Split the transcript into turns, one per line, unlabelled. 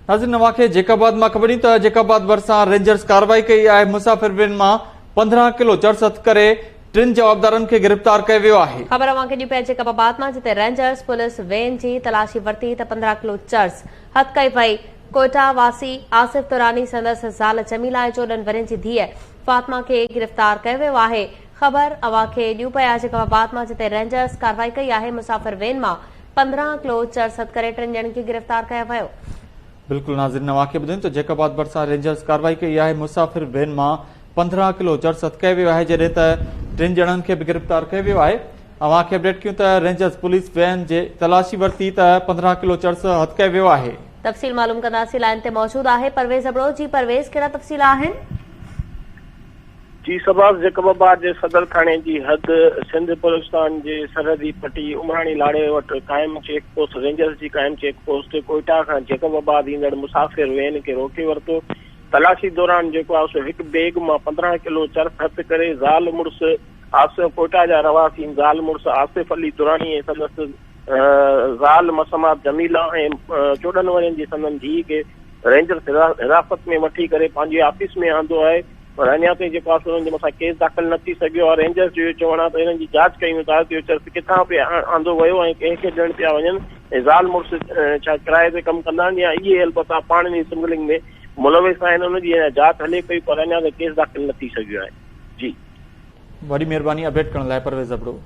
ناظرين اوهان کي جيڪب آباد مان خبر ڏيون ته جيڪب آباد ڀرسان رينجرز ڪارروائي ڪئي آهي مسافر وين مان 15 ڪلو چرس هٿ ڪري ٽن جوابدارن کي گرفتار ڪيو ويو آهي.
خبر اوهان کي ڏيون پيا جيڪب آباد مان جتي رينجرز پوليس وين جي تلاشي ورتي ته 15 ڪلو چرس هٿ ڪئي وئي ڪوئيٽا واسي آصف دراني سندس زال جميلا ۽ 14 ورهين جي ڌيء فاطمه کي گرفتار ڪيو ويو آهي خبر اوهان کي ڏيون پيا جيڪب آباد مان جتي رينجرز ڪارروائي ڪئي آهي مسافر وين مان 15 ڪلو چرس هٿ ڪري ٽن ڄڻن کي گرفتار ڪيو ويو.
بلڪل ناظرين اوهان کي ٻڌايون ته جيڪب آباد ڀرسان رينجرز ڪارروائي ڪئي آهي مسافر وين مان 15 ڪلو چرس هٿ ڪيو ويو آهي جڏهن ته ٽن ڄڻن کي به گرفتار ڪيو ويو آهي اوهان کي اپڊيٽ ڪيون ته رينجرز پوليس وين جي تلاشي ورتي ته 15 ڪلو چرس هٿ ڪيو ويو آهي.
تفصيل معلوم ڪنداسين لائين تي موجود آهي پرويز ابڙو جي پرويز ڪهڙا تفصيل آهن.
جي سباز جيڪب آباد جي صدر ٿاڻي جي حد سنڌ بلوچستان جي سرحدي پٽي عمراڻي لاڙي وٽ قائم چيڪ پوسٽ رينجرز جي قائم چيڪ پوسٽ تي ڪوئيٽا کان جيڪب آباد ايندڙ مسافر وين کي روڪي ورتو تلاشي دوران جيڪو آهي سو هڪ بيگ مان 15 ڪلو چرس هٿ ڪري زال مڙس آصف ڪوئيٽا جا رهواسي زال مڙس آصف علي دراني ۽ سندس زال مسمات جميلا ۽ 14 ورهين جي سندن ڌيء کي رينجرز حراست ۾ وٺي ڪري پنهنجي آفيس ۾ آندو آهي پر اڃا تائين جيڪو آهي سو انهن جي مٿان ڪيس داخل نه ٿي سگهيو آهي، رينجرز جو اهو چوڻ آهي ته انهن جي جاچ ڪيون ٿا ته اهو چرس ڪٿان پئي آندو ويو ۽ ڪنهن کي ڏيڻ پيا وڃن ۽ زال مڙس ڇا ڪرائي تي ڪم ڪندا آهن يا اهي البته پاڻ انهي سمگلنگ ۾ ملوث آهن ان جي اڃا جاچ هلي پئي پر اڃا تائين ڪيس داخل نه ٿي سگهيو آهي. جي.
وڏي مهرباني اپڊيٽ ڪرڻ لاء پرويز ابڙو.